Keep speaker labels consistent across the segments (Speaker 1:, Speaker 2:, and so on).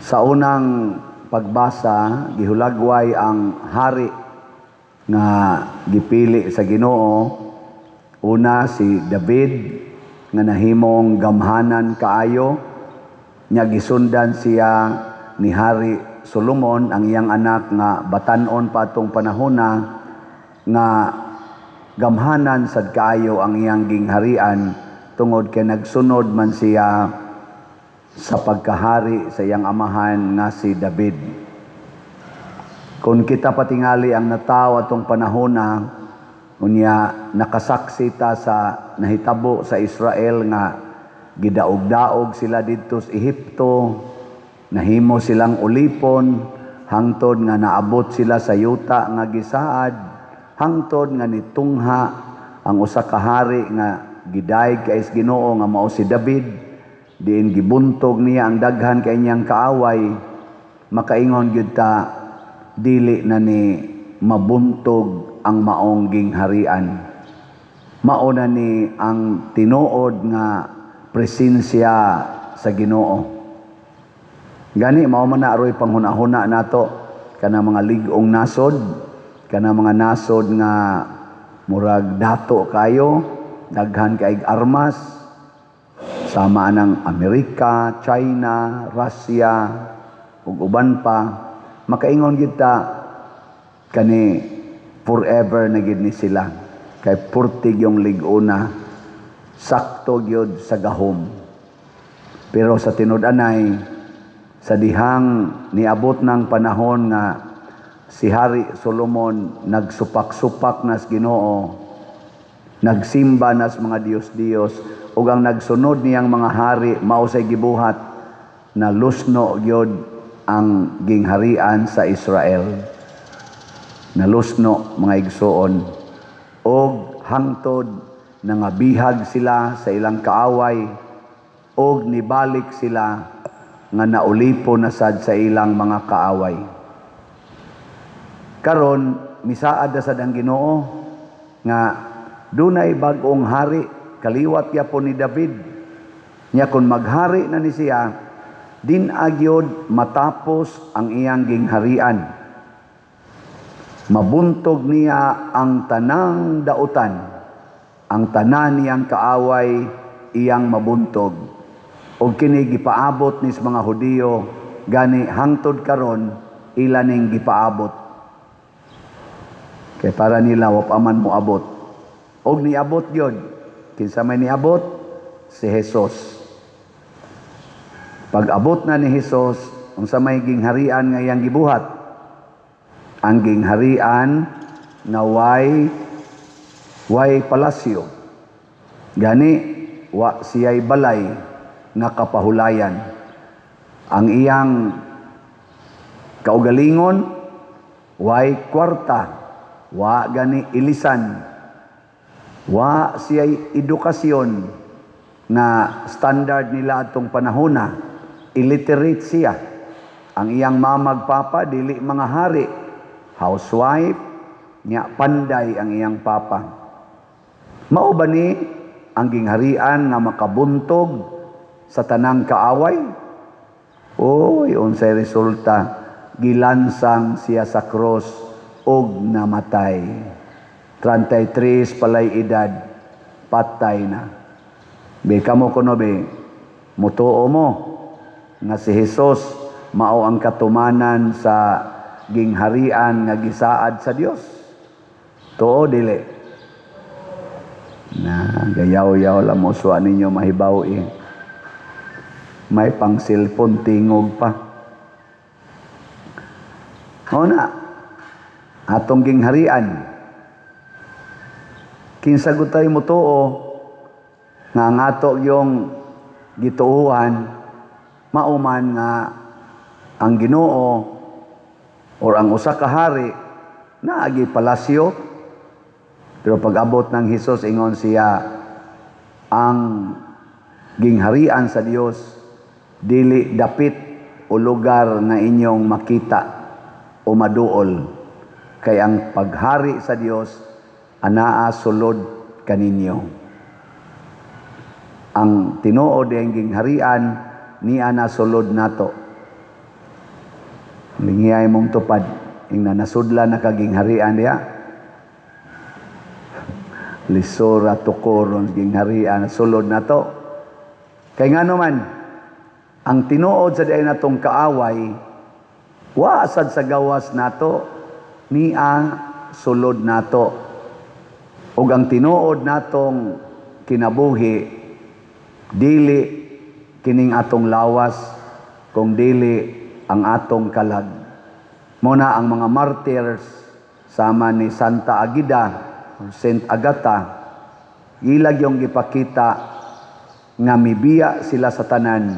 Speaker 1: Sa unang pagbasa, gihulagway ang hari nga gipili sa Ginoo. Una, si David nga nahimong gamhanan kaayo nya gisundan siya ni Hari Solomon, ang iyang anak nga batan-on pa atong panahona, nga gamhanan sad kaayo ang iyang gingharian tungod kay nagsunod man siya sa pagkahari sa iyang amahan nga si David. Kung kita patingali ang natawo atong panahona, unya nakasaksi ta sa nahitabo sa Israel nga gidaog-daog sila didto sa Ehipto, nahimo silang ulipon, hangtod nga naabot sila sa yuta nga gisaad, hangtod nga nitungha ang usa ka hari nga gidayeg kay Ginoo nga mao si David, diin gibuntog niya ang daghan kay niyang kaaway. Makaingon gyud ta, dili na ni mabuntog ang maong gingharian. Mao na ni ang tinuod nga presensya sa Ginoo. Gani mao man na aroy panghuna-huna nato kana mga lig-ong nasod, kana mga nasod nga murag dato kayo, daghan kay armas, sama ng Amerika, China, Russia, ug uban pa, makaingon gyud ta kani forever na gid ni sila. Kay purtig yung lig-ona, sakto gyud sa gahom. Pero sa tinud-anay, sa dihang niabot ng panahon nga si Hari Solomon nagsupak-supak nas Ginoo, nagsimba nas mga Diyos-Diyos, ug ang nagsunod niyang mga hari mao say gibuhat, na lusno gyud ang gingharian sa Israel. Nalusno, mga igsoon, og hangtod nangabihag sila sa ilang kaaway og nibalik sila nga naulipon na sad sa ilang mga kaaway. Karon misaad na sad ang Ginoo nga dunay bag-ong hari, kaliwat yapon ni David. Nya kon maghari na ni siya, din agyod matapos ang iyang gingharian. Mabuntog niya ang tanang dautan, ang tanan niyang kaaway iyang mabuntog. Og kini gipaabot nis mga Hudiyo, gani hangtod karon ila ning gipaabot. Kay para nila wa pa man moabot. Og niabot gyud. Kinsa may niabot? Si Jesus. Pag abot na ni Jesus, unsa may gingharian nga iyang gibuhat? Ang gingharian nga way palasyo. Gani wa siya'y balay nga kapahulayan. Ang iyang kaugalingon way kwarta, wa gani ilisan, wa siya'y edukasyon nga standard nila atong panahona. Illiterate siya. Ang iyang mamag papa dili mga hari, housewife nya panday ang iyang papa. Mao ba ni ang gingharian nga makabuntog sa tanang kaaway? Oy, unsay resulta? Gilansang siya sa cross og namatay. 33 palay edad, patay na. Be kamo kuno be, mutuo mo nga si Jesus mao ang katumanan sa gingharian nga gisaad sa Dios? Tuo, dili? Na gayaw-yaw lang mo, suwa ninyo mahibaw eh. May pang cellphone tingog pa. O na, atong gingharian. Kinsa gutay mo tuo nga ang ato yung gituohan mauman nga ang Ginoo or ang usa ka hari naagi palasyo? Pero pag abot ng Hesus, ingon siya, ang gingharian sa Dios dili dapit o lugar nga inyong makita o maduol, kay ang paghari sa Dios anaa sulod kaninyo. Ang tinuod ang gingharian niya na sulod nato. Lingiyay mong tupad. Ingna nasudlan na ka gingharian diha. Lisora tukoron gingharian sulod na to. Kay ngano man, ang tinuod sa diay natong kaaway, wa sad sa gawas nato, nia sulod nato. Ug ang tinuod natong kinabuhi, dili kining atong lawas, kung dili ang atong kalag. Muna ang mga martyrs sama ni Santa Agida or Saint Agatha, ilag yung gipakita nga mibiya sila sa tanan.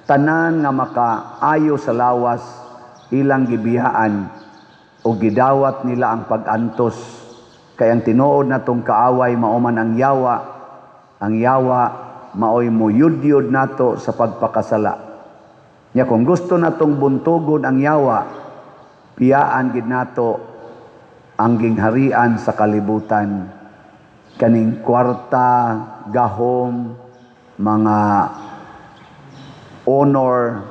Speaker 1: Tanan nga makaayo sa lawas, ilang gibiyaan o gidawat nila ang pag-antos. Kay ang tinuod natong kaaway mao man ang yawa, ang yawa maoy muyudyod nato sa pagpakasala. Nya kung gusto natong buntugon ang yawa, biyaan gid nato ang gingharian sa kalibutan, kaning kwarta, gahom, mga honor,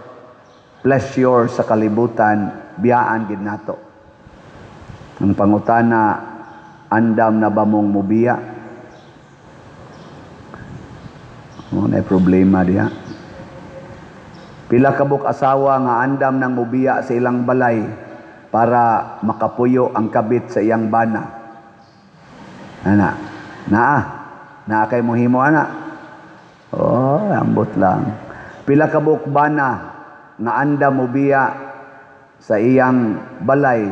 Speaker 1: pleasure sa kalibutan, biyaan gid nato. Ang pangutana, andam na ba mong mubiya? Mo na problema diha. Pila ka buok asawa nga andam nang mubiya sa ilang balay para makapuyo ang kabit sa iyang bana? Ana, naa, naa kay mohimo ana. Oh, ambot lang. Pila ka buok bana nga andam mobiya sa iyang balay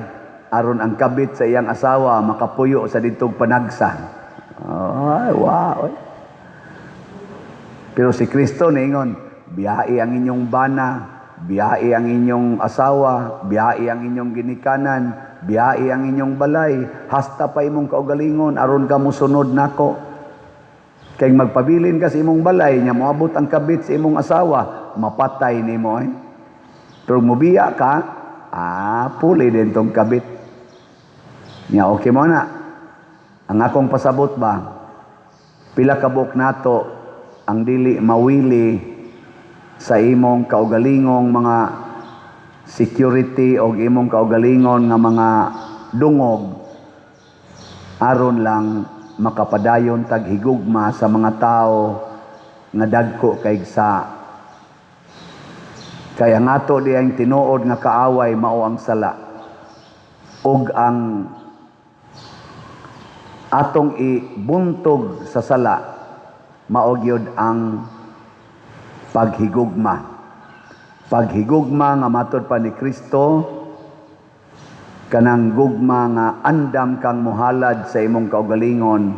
Speaker 1: aron ang kabit sa iyang asawa makapuyo sa ditong panagsa? Oh, wow. Pero si Kristo niingon, "Biyai ang inyong bana, biyai ang inyong asawa, biyai ang inyong ginikanan, biyai ang inyong balay, hasta pa imong kaugalingon aron ka mosunod nako." Kay magpabilin ka sa imong balay, nya moabot ang kabit sa imong asawa, mapatay nimo eh. Pero mubiya ka, puli din tong kabit. Nya okay mo na. Ang akong pasabot ba, pila ka buok nato ang dili mawili sa imong kaugalingong mga security o imong kaugalingon nga mga dungog aron lang makapadayon tag higugma sa mga tao nga dagko kay sa? Kaya ngato di ang tinuod nga kaaway mao ang sala, ug ang atong ibuntog sa sala mao gyud ang paghigugma, paghigugma nga matod pa ni Kristo, kanang gugma nga andam kang muhalad sa imong kaugalingon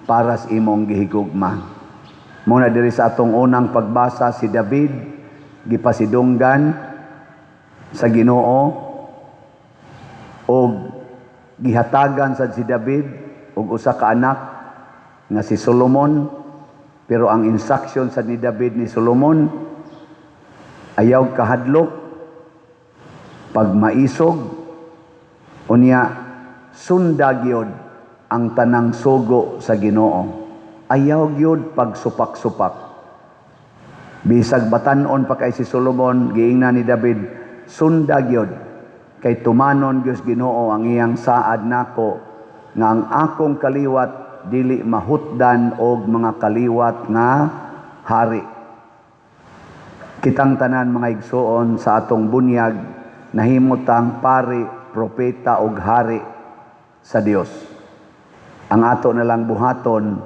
Speaker 1: para sa imong gihigugma. Muna diri sa atong unang pagbasa, si David gipasidunggan sa Ginoo og gihatagan sad si David og usa ka anak nga si Solomon, pero ang instruction sa ni David ni Solomon, ayaw kahadlok pag maisog, unya sunda gyud ang tanang sugo sa Ginoo, ayaw gyud pagsupak-supak. Bisag batan-on pa kay si Solomon, giingnan ni David, "Sunda gyud kay tumanon gyud Ginoo ang iyang saad nako nga ang akong kaliwat dili mahutdan og mga kaliwat nga hari." Kitang tanan, mga igsuoon, sa atong bunyag nahimutang pari, propeta ug hari sa Dios. Ang ato na lang buhaton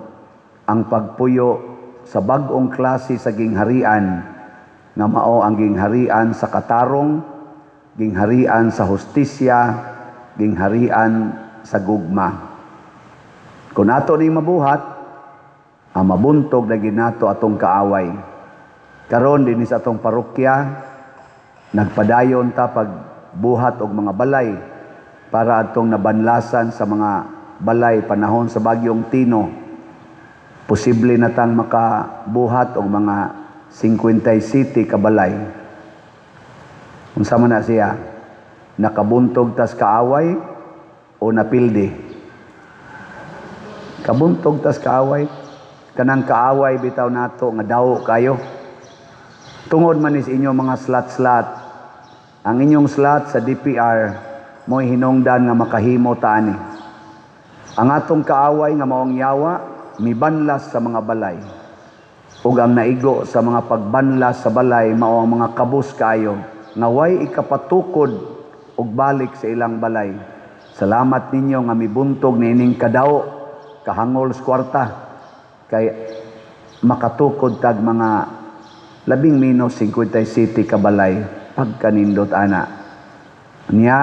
Speaker 1: ang pagpuyo sa bag-ong klase sa gingharian nga mao ang gingharian sa katarong, gingharian sa hustisya, gingharian sa gugma. Kung ato ning mabuhat, ang mabuntog na ginato atong kaaway. Karon dinhi sa atong parokya, nagpadayon ta pagbuhat og mga balay para atong nabanlasan sa mga balay panahon sa bagyong Tino. Posible na tang makabuhat og mga 57 ka balay. Unsa man na siya? Nakabuntog tas kaaway o napildi? Kabuntog tas kaaway. Kanang kaaway bitaw nato nga daw kayo. Tungod man is inyo mga slat-slat. Ang inyong slot sa DPR mo'y hinungdan nga makahimo ta ani. Ang atong kaaway nga maong yawa mibanlas sa mga balay. Ug ang naigo sa mga pagbanlas sa balay mao ang mga kabus kaayo nga way ikapatukod og balik sa ilang balay. Salamat ninyo nga mibuntog niining kadaw kahangol sa kwarta kay makatukod tag mga labing menos 57 ka balay pagkanindot ana. Nya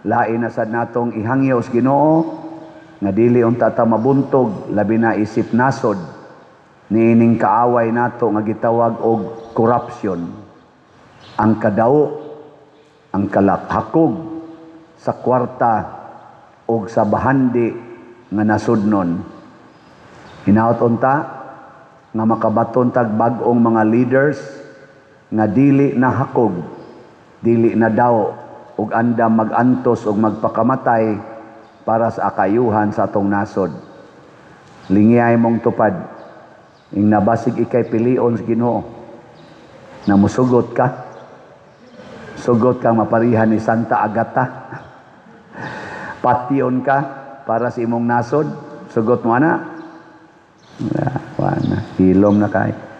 Speaker 1: lain na sad natong ihangyo sa Ginoo nga dili unta ta mabuntog, labi na isip nasod, niining kaaway nato nga gitawag og corruption. Ang kadaw, ang kalakhakog sa kwarta og sa bahandi nga nasudnon. Hinaot unta nga makabaton tag bag-ong mga leaders nga dili na hakog, dili na daw ug andam magantos ug magpakamatay para sa akayuhan sa atong nasod. Lingiyay mong tupad. Ing nabasig ikay pilion sa Ginoo. Na musugot ka. Sugot kang maparihan ni Santa Agata. Patyon ka para sa imong nasod. Sugot mo ana. Wala, wala na. Hilom na kay.